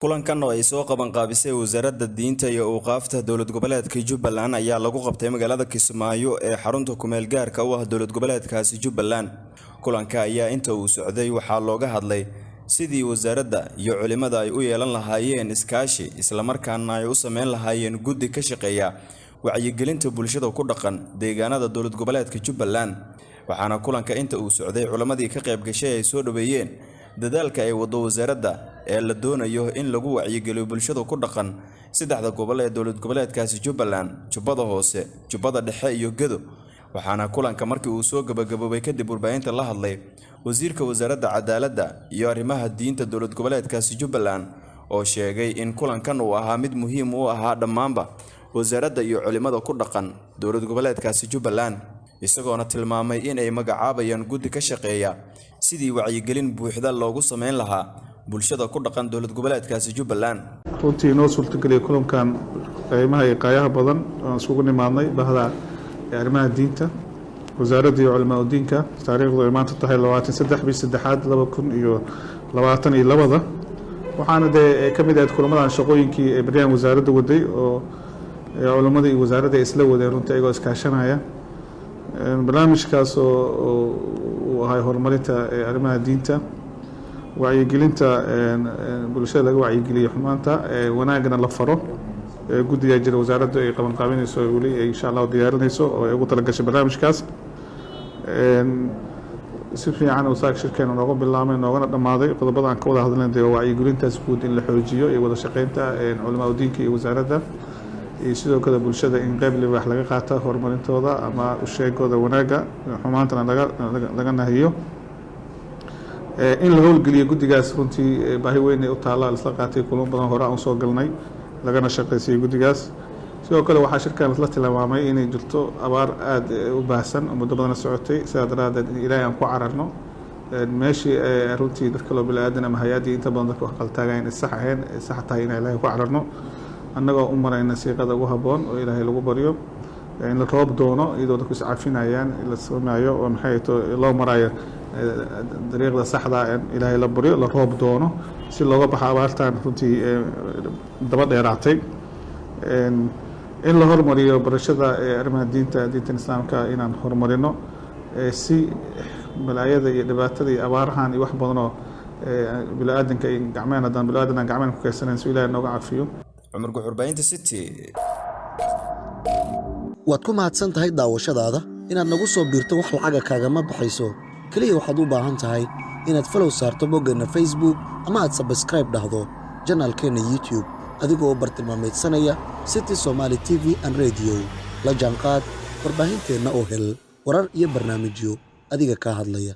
Kulankan oo ay soo qaban qaabisay Wasaaradda Diinta iyo Awqaafta Dowlad Goboleedka Jubbaland ayaa lagu qabtay magaalada Kismaayo ee xarunta kumeel gaarka u ah dowlad goboleedkaasi Jubbaland. Kulanka ayaa inta uu socday waxaa looga hadlay sidii wasaaradda iyo culimada ay u yeelan lahaayeen iskaashi, islamarkaana ay u sameyn lahaayeen guddi ka shaqeeya wacyigelinta bulshada ku dhaqan deegaanada dowlad goboleedka Jubbaland. Waxaana kulanka inta uu socday culimmadii ka qayb gashay ay soo dhaweeyeen dadaalka ay wado wasaaradda ee la doonayo in lagu wacyigeliyo bulshada ku dhaqan saddexda gobol ee dowlad goboleedkaasi Jubbaland, Jubbada Hoose, Jubbada Dhexe iyo Gedo. Waxaana kulanka markii uu soo gabagaboobay kadib warbaahinta la hadlay wasiirka Wasaaradda Cadaaladda iyo Arrimaha Diinta dowlad goboleedkaasi Jubbaland oo sheegay in kulankan uu ahaa mid muhiim u ahaa dhammaanba wasaaradda iyo culimada ku dhaqan dowlad goboleedkaasi Jubbaland, isagoona tilmaamay in ay magacaabayaan guddi ka shaqeeya sidii wacyigelin buuxda loogu sameyn lahaa bulshada ku dhaqan dowlad goboleedkaasi Jubbaland. Runtii inoo suurtageliyay kulankan qiimaha iyo qaayaha badan oon isugu nimaadnay bahda arrimaha diinta, wasaaradda iyo culamaa udiinka. Taariikhdu ay maanta tahay 23 bish saddexaad 2022-da. Waxaana dee ka mid ahayd kulamadan shaqooyinkii ee baryahan wasaaradda waday oo culammada iyo wasaaradda ay isla wadeen, runtii ayagoo iskaashanaya barnaamijkaas oo uu ahay horumarinta arrimaha diinta, wacyigelinta bulshada laga wacyigeliyo xumaanta, wanaagna la faro. Guddigaa jira wasaaraddu ay qabanqaabinayso, weli ay insha Allahu diyaarinayso oo ay ugu talagashay barnaamijkaas. Si fiican uu saak shirkeena nooga bilaabmay noogana dhammaaday. Qodobada aan ka wada hadlayn dee waa wacyigelintaas guud in la xoojiyo iyo wada shaqeynta culamaa udiinka iyo wasaaradda, iyo sidoo kale bulshada in qeyb libaax laga qaata horumarintooda ama usheegooda wanaagga, xumaantana laga nahiyo, in la howlgeliyo guddigaas. Runtii baahi weyn ay u taalla isla qaatay, kulamo badan hore aan usoo galnay lagana shaqaysiiyey guddigaas. Sidoo kale waxaa shirkan isla tilmaamay inay jirto abaar aada u baahsan oo muddo badana socotay, sidaa daraaddeed in Ilaahay aan ku cararno meeshii runtii dadka loo bini-aadan ama hay-addii inta badan dadka wax qaltaagayn ay sax ahayn, ay sax tahay inaan Ilaahay ku cararno, annagoo u marayna siiqada ugu habboon oo Ilaahay lagu baryo in la roob doono, iyadoo dadku iscafinayaan, la soomaayo oo maxay to loo marayo dariiqda saxda in Ilaahay la baryo, la roob doono si looga baxo abaartan runtii daba dheeraatay, in la hormariyo barashada arrimaha diinta, diintan Islaamka inaan horumarino si balaayada iyo dhibaatada iyo abaarahan iyo wax badanoo bini-aadanka ay gacmeen, haddaan bini-aadan aan gacmeen ku keysanayn, si Ilaahay nooga cafiyo. Cumar Guxurbaynta City. Waad ku mahadsan tahay daawashadaada. Inaad nagu soo biirto wax lacaga kaagama baxayso. Keliya waxaad u baahan tahay inaad follow saarto boggeenna Facebook ama aad subscribe dhahdo janaalkeenna YouTube, adigoo bartilmaameedsanaya City Somaali TV and Radio. La jaanqaad warbaahinteenna oo hel warar iyo barnaamijyo adiga kaa hadlaya.